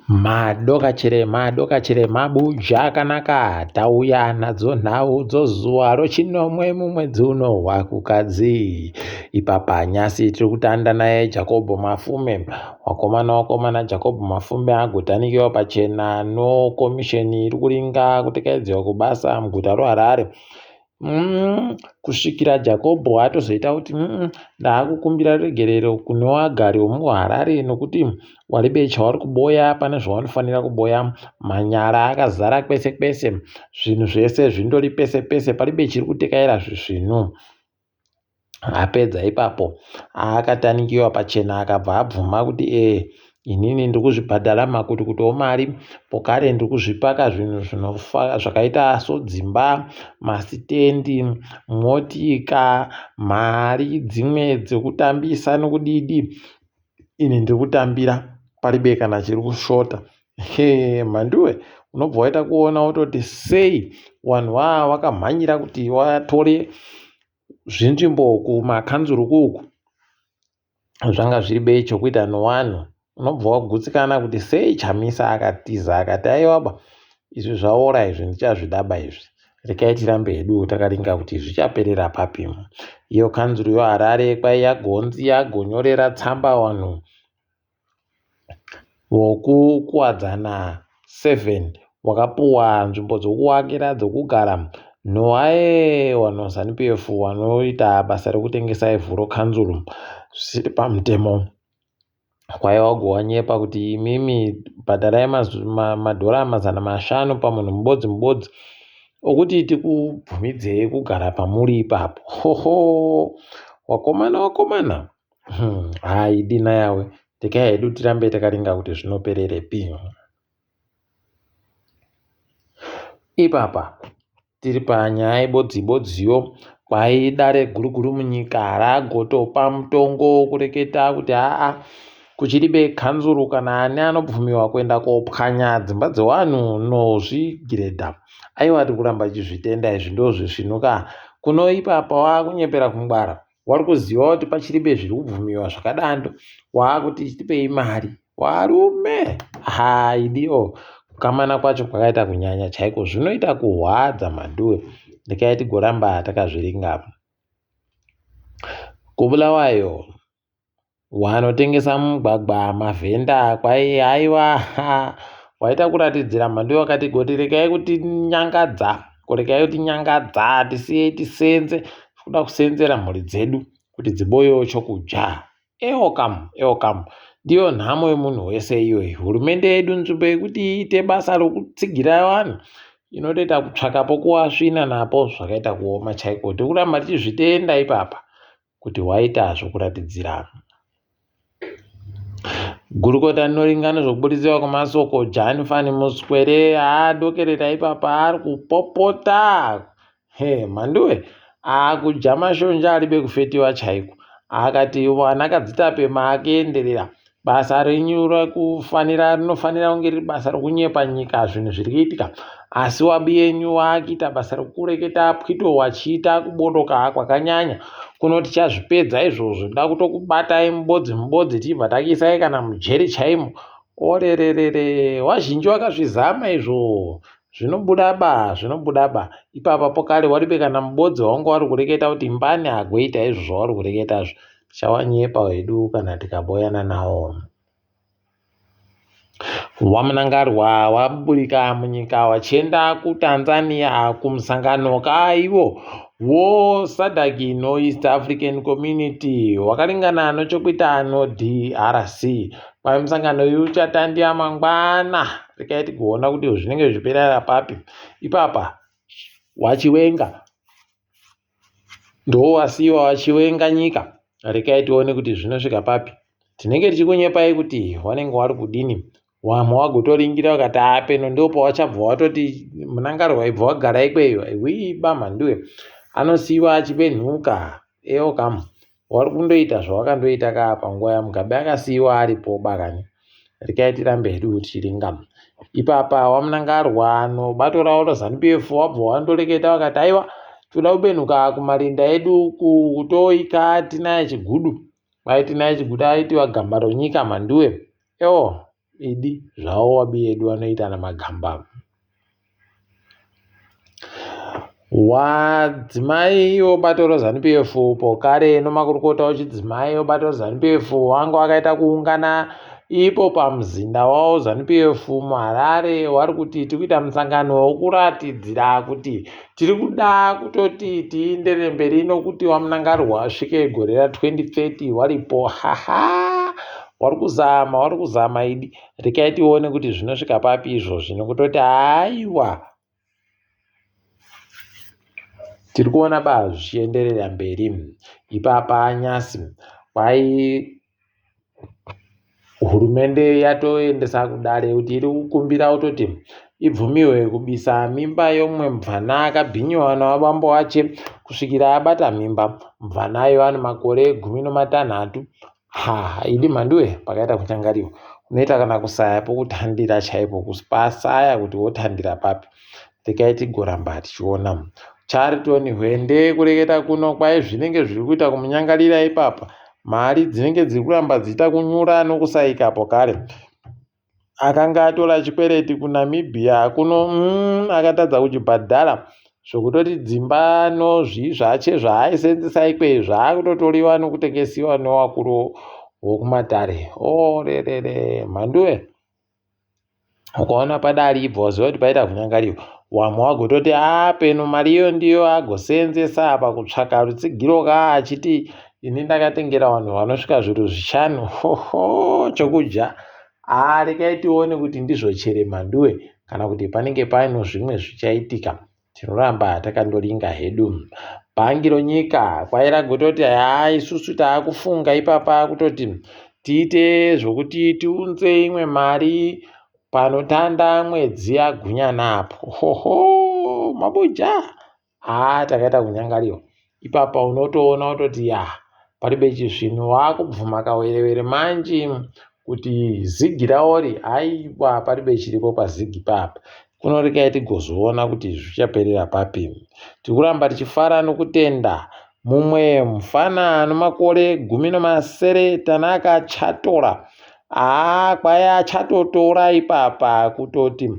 Madokachire madokachire mabuja akanaka tauya nadzo nhau dzozuva rochinomwe mumwedzi uno waKukadzi. Ipapa nyasi tiri kutanda naye Jakobho Mafume. Wakomana wakomana Jakobho Mafume agotanikiwa pachena nokomisheni iri kuringa kutekaidziwa kwebasa muguta roHarare. Kusvikira Jakobho atozoita kuti ndaakukumbira ruregerero kune wagari wemuHarare nokuti waribe chauri kuboya pane zvawanofanira kuboya. Manyara akazara kwese kwese, zvinhu zvese zvindori pese pese, paribe chiri kutekaira zvisvinu. Apedza ipapo akatanikiwa pachena akabva abvuma kuti ee inini ndiri kuzvibhadhara makutukutu omari pokare ndiri kuzvipaka zvinhu zvakaita sodzimba masitendi motika mari dzimwe dzekutambisa nokudidi ini ndiri kutambira paribe kana chiri kushota he mhanduwe unobva waita kuona wototi sei vanhu vaa vakamhanyira kuti vatore zvinzvimbo kumakanzuru kuuku zvanga zviri bei chokuita nowanhu unobva wagutsikana kuti sei Chamisa akatiza akati aiwaba izvi zvaora izvi ndichazvidaba izvi rekai tirambe hedu takaringa kuti zvichaperera papi iyo kanzuru yoHarare kwai yagonzi yagonyorera tsamba vanhu Vokukuwadzana 7 wakapuwa nzvimbo dzokuvakira dzokugara noae wano Zanu PF wanoita basa rekutengesa ivhu rokanzuru zvisiri pamutemo. Kwaiva wagowanyepa kuti imimi bhadharai madhora 500 pamunhu mubodzi mubodzi okuti tikubvumidzei kugara pamuri ipapo. Hoho wakomana wakomana. Haidi nayawe tekai hedu tirambe takaringa kuti zvinopererepi. Ipapa tiri panyaya ibodzi ibodziyo kwai dare guru guru munyika ragotopa mutongo kureketa kuti aa kuchiribe kanzuru kana ani anobvumiwa kuenda kopwanya dzimba dzewanhu nozvigiredha aiwa tiri kuramba tichizvitenda izvi ndozvisvinuka kuno ipapa wakunyepera kungwara wari kuziva kuti pachiribe zviri kubvumiwa zvakadando waakuti tipei mari warume haidiwo kukamana kwacho kwakaita kunyanya chaiko zvinoita kuhwadza mhanduwe rekai tigoramba takazviringa kubulawayo Wanotengesa mumugwagwa mavhenda kwai haiwa waita kuratidzira mhandu wakati goti regai kutinyangadza regai kutinyangadza tisiyei tisenze tikuda kusenzera mhuri dzedu kuti dziboyewo chokudya eokam eokam ndiyo nhamo yemunhu wese iyoyi hurumende yedu nzvimbo yekuti iite basa rokutsigira vanhu inotoita kutsvaka pokuwasvina napo zvakaita kuoma chaiko tikuramba tichizvitenda ipapa kuti waita zvokuratidzira. Gurukota rinoringa nezvekuburitswa kwemasoko Jan Fani Muswere adokerera ipapa ari kupopota. He mhanduwe akudya mashonja aribe kufetiwa chaiko akati vana kadzitape maakuenderera Basa renyu rekufanira rinofanira kunge riri basa rokunyepa nyika zvinhu zviri kuitika asi wabi yenyu waakuita basa rekureketa pwito wachiita kubodoka kwakanyanya kuno tichazvipedza izvozvo nda kutokubatai mubodzi mubodzi tichibva takuisai kana mujeri chaimo orererere wazhinji wakazvizama izvo zvinobuda ba zvinobuda ba ipapa pokare waribe kana mubodzi waunga wari kureketa kuti mbani agoita izvo zvauri kureketazvo Tichawanyepa hedu kana tikaboyana nawo. WaMnangarwa waburika munyika wachienda kuTanzania kumusangano kaivo wo SADC no East African Community wakaringana nochokuita noDRC. Kwai musangano uyu uchatandia mangwana rekai tigoona kuti zvinenge zvichiperera papi. Ipapa waChiwenga Ndowasiwa vachiwenga nyika rekai tione kuti zvinosvika papi. Tinenge tichikunyepai kuti wanenge wari kudini wamwe wagotoringira vakati apeno ndopawachabva watoti munangarwa ibva wagara ikweyo wiba mhanduwe anosiyiwa achibenhuka eyo kamu Wari kundoita zvawakandoita kaa panguva yaMugabe akasiiwa aripo bakani. Rekai tirambe hedu tichiringa. Ipapa waMnangarwa nobato ravo reZanu PF wabva wandoreketa vakati aiwa toda kubenhuka kumarinda edu kutoika tinaye chigudu. Kwai tinaye chigudu aitiwa gamba ronyika mhanduwe. Ewo. Idi zvavo wabiyedu vanoitana magamba. Wadzimai webato reZanu PF pokare nemakurukota echidzimai webato reZanu PF wanga wakaita kuungana ipo pamuzinda wavo Zanu PF muHarare wari kuti tiri kuita musangano wekuratidzira kuti tiri kuda kutoti tienderere mberi nokuti waMnangagwa asvike gore ra2030 waripo haha wari kuzama wari kuzama idi rekai tione kuti zvinosvika papi izvozvi nokutoti haiwa Tiri kuona ba zvichienderera mberi ipapa nyasi kwai hurumende yatoendesa kudare kuti iri kukumbira kutoti ibvumiwe kubisa mimba yomumwe mubvana akabhinyiwa navabambo vache kusvikira abata mimba. Mubvanayo ane makore 18. Ha idi mhanduwe pakaita kunyangariwa unoita kana kusaya pokutandira chaipo pasaya kuti wotandira papi rekai tigoramba tichiona Charlton Hwende kureketa kuno kwai zvinenge zviri kuita kumunyangarira ipapa mari dzinenge dziri kuramba dziita kunyura nokusaikapo kare akanga atora chikwereti kuNamibia kuno mm, akatadza kuchibhadhara zvokutoti dzimba nozvii zvache zvaaisenzesa ikweyo zvaakutotoriwa nokutengesiwa newakuru wokumatare orerere oh, mhanduwe ukaona padari ibva waziva kuti paita kunyangariwa wamwe wagototi apeno ah, mari iyo ndiyo agosenzesa apa kutsvaka rutsigiro ka achiti ini ndakatengera vanhu vanosvika zviru zvishanu hoho chokudya Haa regai tione kuti ndizvo chere Mhanduwe kana kuti panenge paino zvimwe zvichaitika. Tinoramba takandoringa hedu. Bhangi ronyika kwaira kutoti haa isusu taakufunga ipapa kutoti tiite zvokuti tiunze imwe mari panotanda mwedzi yagunyana apo. Hoho mabuja. Haa takaita kunyangariwa ipapa unotoona kutoti ya paribe chisvinu wakubvuma kawerewere manji kuti zigi raori aiwa paribe chiripo pazigi papa kunorekai tigozoona kuti zvichaperera papi tikuramba tichifara nokutenda mumwe mufana anomakore 17 Tanaka Chatora haa kwai achatotora ipapa kutoti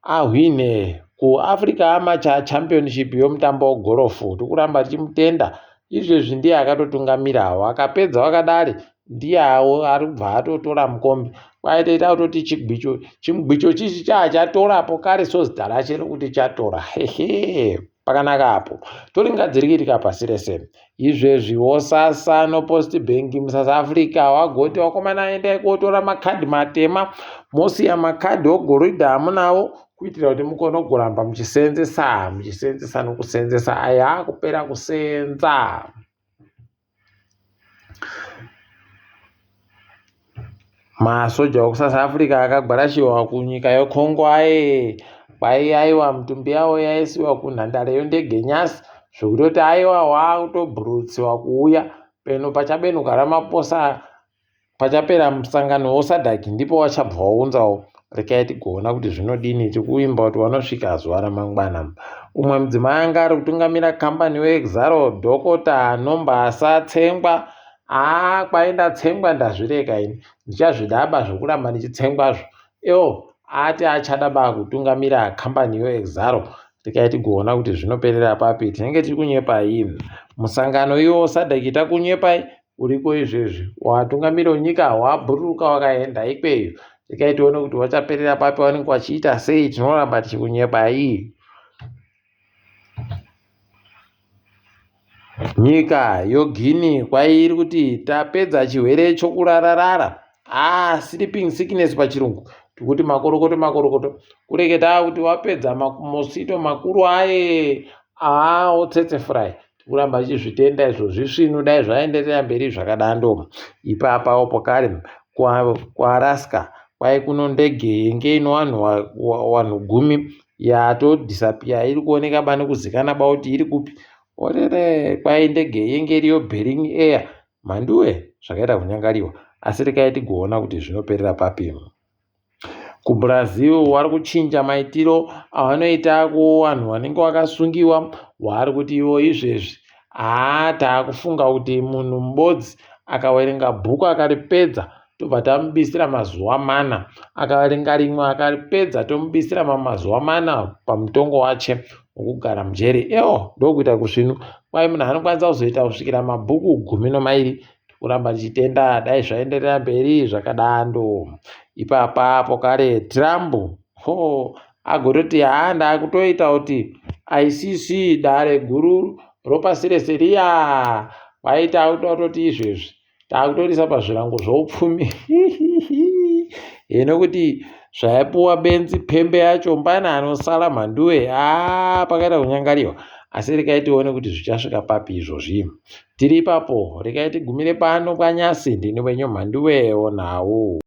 ahwine kuAfrica Amateur Championship yomutambo wegorofu. Tiri kuramba tichimutenda. Izvezvi ndiye akatotungamirawo. Akapedza wakadari ndiye ari kubva atotora mukombe. Kwaitoita kutoti chigwicho chimugwicho chichi chaachatorapo kare so zita rache rokuti chatora. Hehe pakanaka apo. Toringa dziri kuitika pasi rese. Izvezvi wosasa noPost Bank muSouth Africa wagoti wakomana endai kotora makadhi matema mosiya makadhi ogoridhe amunawo kuitira kuti mukone kuramba muchisenzesa muchisenzesa nokusenzesa aya akupera kusenza. Masoja ekuSouth Africa akagwarashiwa kunyika yeCongo aye kwai aiwa mitumbi yavo yaisiwa kunhandare yendege nyasi zvekutoti aiwa wakutobhurutsiwa kuuya peno pachabenuka Ramaphosa pachapera musangano weSADC ndipo wachabva waunzawo rekai tigoona kuti zvinodini tikuvimba kuti vanosvika zuva ramangwana. Umwe mudzimai anga ari kutungamira kambani weExxarow Dhokota Nombasa Tsengwa Haa kwai ndatsengwa ndazvirega ini ndichazvidaba zvekuramba ndichitsengwazvo eo ati achada ba kutungamira kambani yoExxarow tikai tigoona kuti zvinoperera papi tinenge tiri kunyepai musangano iwo SADC takunyepai uriko izvezvi watungamiri wenyika wabhururuka wakaenda ikweyo tikai tione kuti wachaperera papi vanenge vachiita sei tinoramba tichikunyepai Nyika yoGuinea kwairi kuti tapedza chirwere chokurararara ah sleeping sickness pachirungu tikuti makorokoto makorokoto kureketa kuti wapedza mosquito makuru aye aa otsetse fry tikuramba tichizvitenda izvo zvisvinu dai zvaenderera mberi zvakadando ipapawo pokare kuAlaska kwai kuno ndege yenge ino vanhu 10 yatodhisapiya iri kuoneka ba nekuzikana ba kuti iri kupi orere kwai ndege yenge iriyo Bering Air mhanduwe zvakaita kunyangariwa asi rekai tigoona kuti zvinoperera papi kuBrazil vari kuchinja maitiro avanoita kuvanhu vanenge vakasungiwa waari kuti ivo izvezvi haa taakufunga kuti munhu mubodzi akawerenga bhuku akaripedza. Tobva tamubisira mazuva mana. Akaverenga rimwe akaripedza tomubisira mamwe mazuva mana pamutongo wache wokugara mujeri. Ewo ndokuita kusvinu. Kwai munhu anokwanisa kuzoita kusvikira mabhuku 12. Kuramba tichitenda dai zvaenderera mberi zvakadando. Ipapa apo kare Trump ho agototi haa ndakutoita kuti ICC dare guru ropasi rese riya vaita kutoti izvezvi takutorisa pazvirango zvoupfumi hino kuti zvaipuwa benzi pembe yacho mbana anosara mhanduwe haa pakaita kunyangariwa asi rekai tione kuti zvichasvika papi izvozvi tiri ipapo rekai tigumire pano kwanyasi ndini wenyu mhanduwe onhau.